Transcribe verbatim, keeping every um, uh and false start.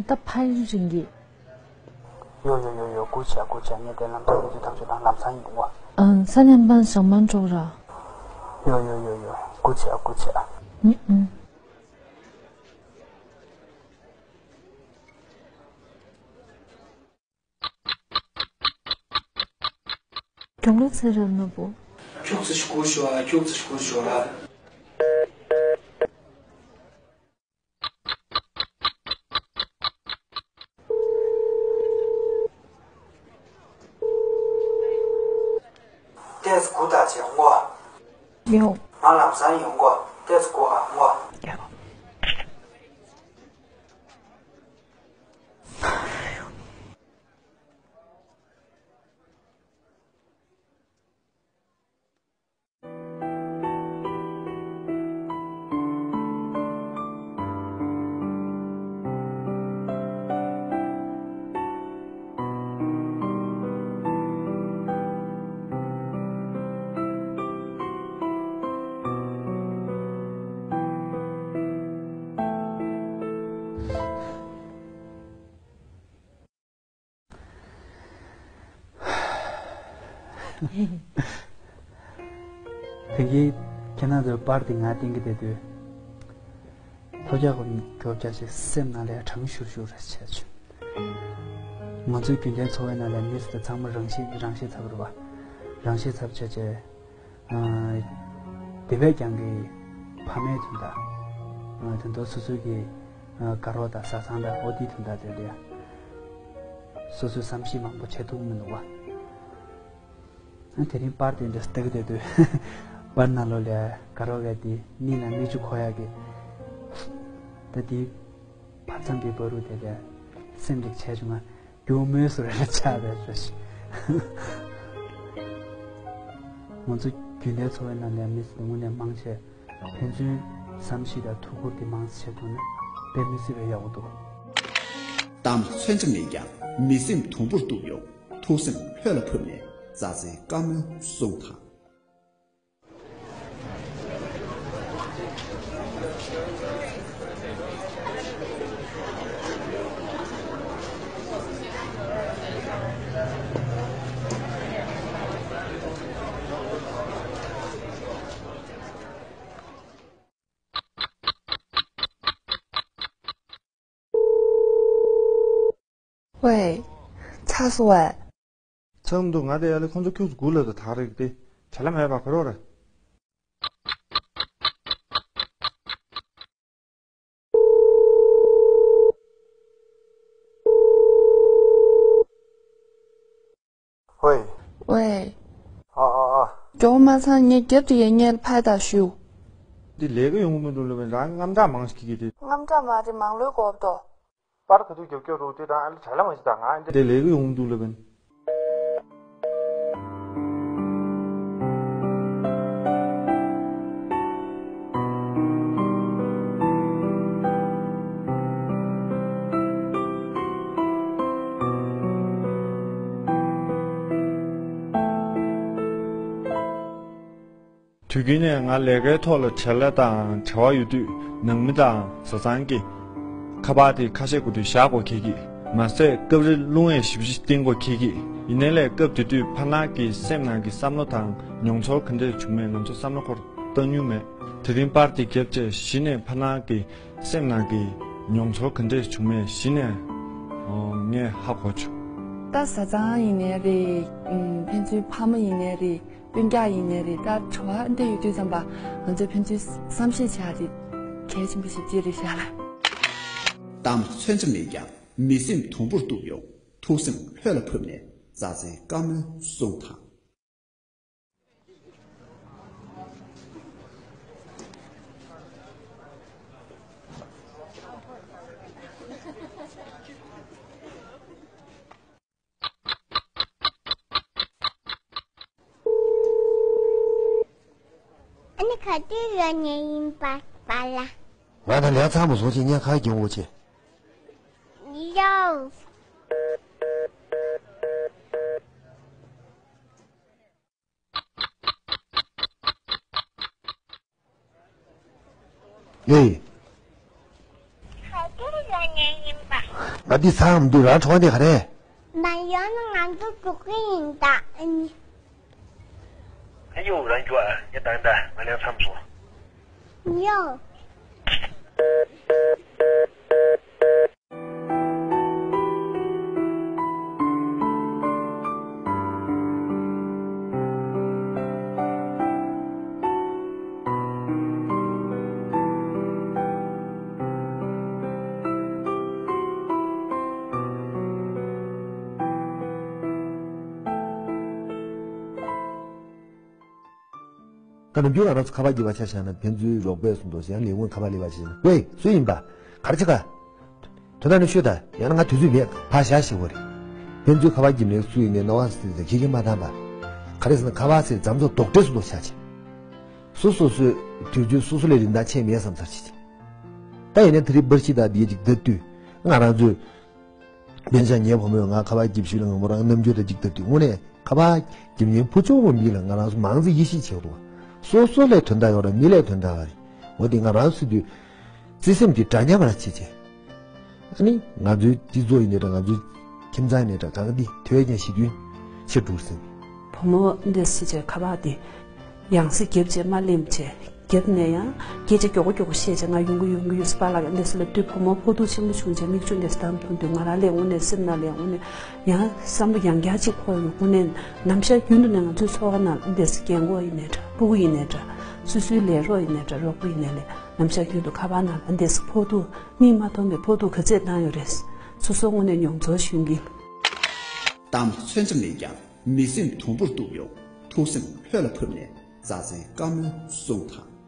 ད་ཕར་རིང་གི། ཡོ་ཡོ་ཡོ་ཡོ། སྒུག་བྱས་སྒུག་བྱས། ངས་དེ་ལམ་སང་ཡིན་ཚུལ་ཐག་ཆོད་དང་། ལམ་སང་ཡིན་གོ། ཨང་། ས་མཉམ་པ་ཞང་མང་འགྲོ་ར། ཡོ་ཡོ་ཡོ་ཡོ། སྒུག་བྱས་སྒུག་བྱས། ཨང་ཨང་། གྱོང་ལོ་ཚེ་རབས་ནོར་བུ། ཁྱུག་ཙམ་ཞིག་སྒུག་ཤོག་ཨ། ཁྱུག་ཙམ་ཞིག་སྒུག་ཤོག་ཨ། ཏོག་ཙམ་སྒུག་དང་། ཅིག་ཡོང་གོ། ཡོང་། ང་ལམ་སང་ཡོང་གོ། ཏོག་ཙམ་སྒུག་ཨ། ཡོང་གོ། ཡོང་། དེང་གི་ཁྱེད་རང་ཚོའི་པར་དེ་ང་བསྟན་གྱི་བསྡད་དུས། ལྷོ་རྒྱག་གོ་མགྱོགས་རྒྱག་ཅིག་སེམས་ནང་ལ་གྲང་ཤུར་ཤུར་རེ་བྱས་བྱུང་། ང་ཚོའི་རྒྱུན་ལྡན་འཚོ་བའི་ནང་ལ་མི་ཚོ་ཚང་མ་རང་ཤི་རང་ཤི་ཚབ་རེད་པ། རང་ཤི་ཚབ་བྱས་བྱས། ཨ། དེ་བས་ཀྱང་གི་ཕ་མའི་དོན་དག་ཨ། དེ་ཚོ་སོ་སོའི་གི་ཨ། དགའ་རོགས་དང་བཟའ་ཚང་དང་འོ་དེའི་དོན་དག་དེ་ལས། སོ་སོའི་བསམ་ཤེས་མང་པོ་བྱེད་ཐུབ་མི་འདུག་པ། ཨ། དེ་རིང་པར་དེ་འདྲ་ལྟ་གི་བསྡད་དུས། པར་ནང་ལོགས་ལ་དགའ་རོགས་ཀྱི་དེ་གཉིས་ལ་མིག་ཆུ་འཁོར་ཡག་གི། ད་དེ་བར་མཚམས་ཀྱི་བར་དུ་དེ་ལ་སེམས་ཅིག་བྱས་བྱུང་ང་། རྒྱུ་མོས་སུ་རེ་ལ་ཆགས་པའི་རེ་ཞིག་ང་ཚོ་རྒྱུན་ལྡན་འཚོ་བའི་ནང་ནས་མི་ཚོ་དངོས་གནས་མང་ཆེ་ཕན་ཚུན་བསམ་ཤེས་དང་ཐུགས་ཁུར་དེ་མང་ཙམ་བྱེད་ཐུབ་ན་དཔེ་མི་སྲིད་པའི་ཡག་པོ་འདུག་གཏམ་མཚོན་ཆ་མེད་ཀྱང་མི་སེམས་དུམ་བུར་གཏུབ་ཡོང་། ཐུགས་སེམས་ལྷོད་ལ་ཕབ་ནས་རྩྭ་རྩེའི་བཀའ་མོལ་གསུངས་དང་། ཝེ། ཚར་སོང་ཝེ། ཚར་མི་འདུག་ང་དེ་ཡ་ལེ་ཁོང་ཚོ་ཁྱུག་ཙམ་སྒུག་ལབ་དང་། ཐག་རིང་དེ་བྲེལ་བ་མེད་པ་ག་རེ་རེད། ཝེ། ཝེ། ཨ་ཨ་ཨ། མགྱོགས་མ་ཚང་། ངས་རྒྱབ་དེ་ཡས་ཉལ་ཕར་ད་ཞུ། འདི་ལས་ཀ་ཡོང་གི་མི་འདུག་ལབ་པས། རང་དངངས་སྐྲག་མང་ཞིག་གིས་དེ། དངངས་སྐྲག་མ་རེད། མང་ལོས་གོ་བ་དོ། པར་ག་དུས་རྒྱབ་སྐྱོར་རུ་དེ་དང་ཨ་ལེ་དྲ་ལམ་ཞིག་དང་ང་འདི་ལས་ཀ་ཡོང་གི་འདུག་ལབ་པས། དུས་རྒྱུན་ནས་ང་ལས་ཀའི་ཐོག་ལ་བྲེལ་བ་དང་བྲེལ་བ་ཡོད་དུས་ནང་མི་དང་བཟའ་ཚང་གིས་ཁ་པར་དེ་ཁ་ཤས་གོ་དུས་བཞག་དགོས་ཁེལ་གི། མ་ཟད་སྐབས་རེ་རླུང་ཡང་ཞིབ་ཞིབ་བསྟན་དགོས་ཁེལ་གི། ཡིན་ནའི་ལས་སྐབས་དེ་དུས་ཕ་ནང་གི་སེམས་ནང་གི་བསམ་བློ་དང་མྱོང་ཚོར་ག་འདྲས་བྱུང་མེད་ང་ཚོ་བསམ་བློ་འཁོར་བཏང་མྱོང་མེད། དེ་རིང་པར་དེ་བརྒྱབ་རྗེས་གཞི་ནས་ཕ་ནང་གི་སེམས་ནང་གི་མྱོང་ཚོར་ག་འདྲས་བྱུང་མེད་གཞི་ནས་ངས་ཧ་གོ་བྱུང་། ད་བཟའ་ཚང་ཡིན་ནའི་རེད། ཕན་ཚུན་ཕ་མ་ཡིན་ནའི་རེད། སྤུན་ཀྱག་ཡིན་ནའི་རེད། ད་བྲེལ་བ་འདི་ཡོད་དུས་ཙམ་པ་ང་ཚོས་ཕན་ཚུན་བསམ་ཤེས་བྱ་རེད། གལ་ཆེན་པོ་ཞིག་ཅིག་རེད་ཤག་ལ། གཏམ་མཚོན་ཆ་མེད་ཀྱང་མི་སེམས་དུམ་བུར་གཏུབ་ཡོང་། ཐུགས་སེམས་ལྷོད་ལ་ཕབ་ནས་རྩྭ་རྩེའི་བཀའ་མོལ་གསུངས་དང་། ཨ་ནི་ག་དུས་ལ་ཉལ་ཡིན་པ་པ་ལ། ང་ད་ལས་ཚང་མ་བཟོ་ཆེ་ཉལ་ཁ་གྱོང་བོ་ཆེ། ཡའོ། ཨེ། ག་དུས་ལ་ཉལ་ཡིན་པ། ང་འདི་ཟ་འམ་འདུག་རང་གྲོགས་འདི་ག་རེད། ན་ཡོང་ན་ང་ཚོ་འགྲོ་གི་ཡིན་ད། ཨ་ནི། ཨ་ཡོང་རང་འགྲོ་ཨ། ངས་ད་ད་ང་ལན་མཚམས་སོང་། ཡོང་། ད་ནམ་རྒྱུན་ང་རང་ཚོ་ཁ་པར་རྒྱབ་པ་ཆ་བཞག་ན་ཕན་ཚུན་རོགས་པས་སུ་འདུག་ཡང་ལས་ཁུངས་ཁ་པར་སླེབས་པ་ཆ་བཞག་ན། ཝེ། སུ་ཡིན་པ། ག་རེ་བྱེད་ག་དོན་དག་ནི་ཤོད་ད། ཡང་ན་ང་དུས་ཚོད་མེད། ཕར་བཞག་ཞེས་པ་རེད། ཕན་ཚུན་ཁ་པར་རྒྱབ་ནས་སུ་ཡིན་ནའི་རྣ་བ་སི་སི་ཁྱེད་ཀྱིས་མ་བཏང་པ། ག་རེ་ཟེར་ན་ཁ་པར་ཟེར་རྩ་མཚོ་རྡོག་ཁྲེས་སུ་འདུག་ཆ་ཆེ། སོ་སོ་སོའི་དུས་ཚོད་སོ་སོ་ལས་རིན་ཐང་ཆེ་མེད་བསམ་ཚར་ཆེ་ཆེ། ད་ཡིན་ནའི་ད་རེས་པར་ཤི་དང་འདི་ཅིག་ད་དུས་ང་རང་ཚོའི་བདེན་ཆ་ངའི་བུ་མོས་ང་ཁ་པར་རྒྱབ་ཤུལ་ལ་ང་མོ་རང་རྣམ་འགྱུར་དང་གཅིག་ལྟ་དུས་དངོས་གནས་ཁ་པར་རྒྱབ་མཁན་བུ་ཆུང་བ་མིག་ལ་ང་རང་ཚོ་མང་ཙམ་ཡིད་ཆེས་བྱེད་དགོས། སོ་སོ་ལས་དོན་དག་ཡོད་ར་མི་ལས་དོན་དག་ཡོད་རེད། འོ་དེ་ང་རང་ཚོ་དུས་བརྩེ་སེམས་ཀྱི་འདྲ་མཉམ་ར་བྱེད་བྱེད། ཨ་ནི་ང་ཚོའི་སྤྱི་ཚོགས་ཡིན་ནའི་འདྲ་ང་ཚོའི་ཁྱིམ་ཚང་ཡིན་ནའི་འདྲ་གང་ག་འདི་དེ་བས་ཀྱང་ཞི་མཐུན་ཆེ་འགྲོ་སྲིད། བུ་མོ་འདི་སི་ཆེ་ཁ་པར་འདི། ཡང་སེ་རྒྱབ་བྱས་མ་ལེམ་བྱས། རྒྱབ་ནས་ཡང་སྐད་ཆ་མགྱོགས་པོ་མགྱོགས་པོ་བཤད་བྱས་ང་ཡོང་གི་ཡོང་གི་ཡོད་སྤ་ལགས་འདི་སི་ལ་དུས་བུ་མོ་ཕོ་ཐུག་ཆེན་པོ་བྱུང་བྱས་མིག་ཆུ་འདི་སི་དམ་འཐུང་དུས་ང་རང་ལས་དངོས་གནས་སེམས་ནང་ལས་དངོས་གནས་ཡང་བསམ་བློ་ཡང་བསྐྱར་ཅིག་འཁོར་ཡོང་དངོས་གནས་ནམ་ཞག་རྒྱུན་དུ་ནས་ང་ཚོའི་འཚོ་བ་ནང་འདི་སི་རྒན་གོག་ཡིན་ནའི་འདྲ་སྤུ་གུ་ཡིན་ནའི་འདྲ་སོ་སོའི་ལས་རོགས་ཡིན་ནའི་འདྲ་རོགས་པ་ཡིན་ནའི་ལས་ནམ་ཞག་རྒྱུན་དུ་ཁ་པར་ནང་ལ་འདི་སི་ཕོ་ཐུག་མིག་མ་མཐོང་པའི་ཕོ་ཐུག་ག་ཚད་བཏང་ཡོད་རེད། སོ་སོ་དངོས་གནས་མྱོང་ཚོར་ཞུ་གི། གཏམ་མཚོན་ཆ་མེད་ཀྱང་མི་སེམས་དུམ་བུར་གཏུབ་ཡོང་། ཐུགས་སེམས་ལྷོད་ལ་ཕབ་ནས་རྩ་ཚན་བཀའ་མོལ་གསུང་དང་།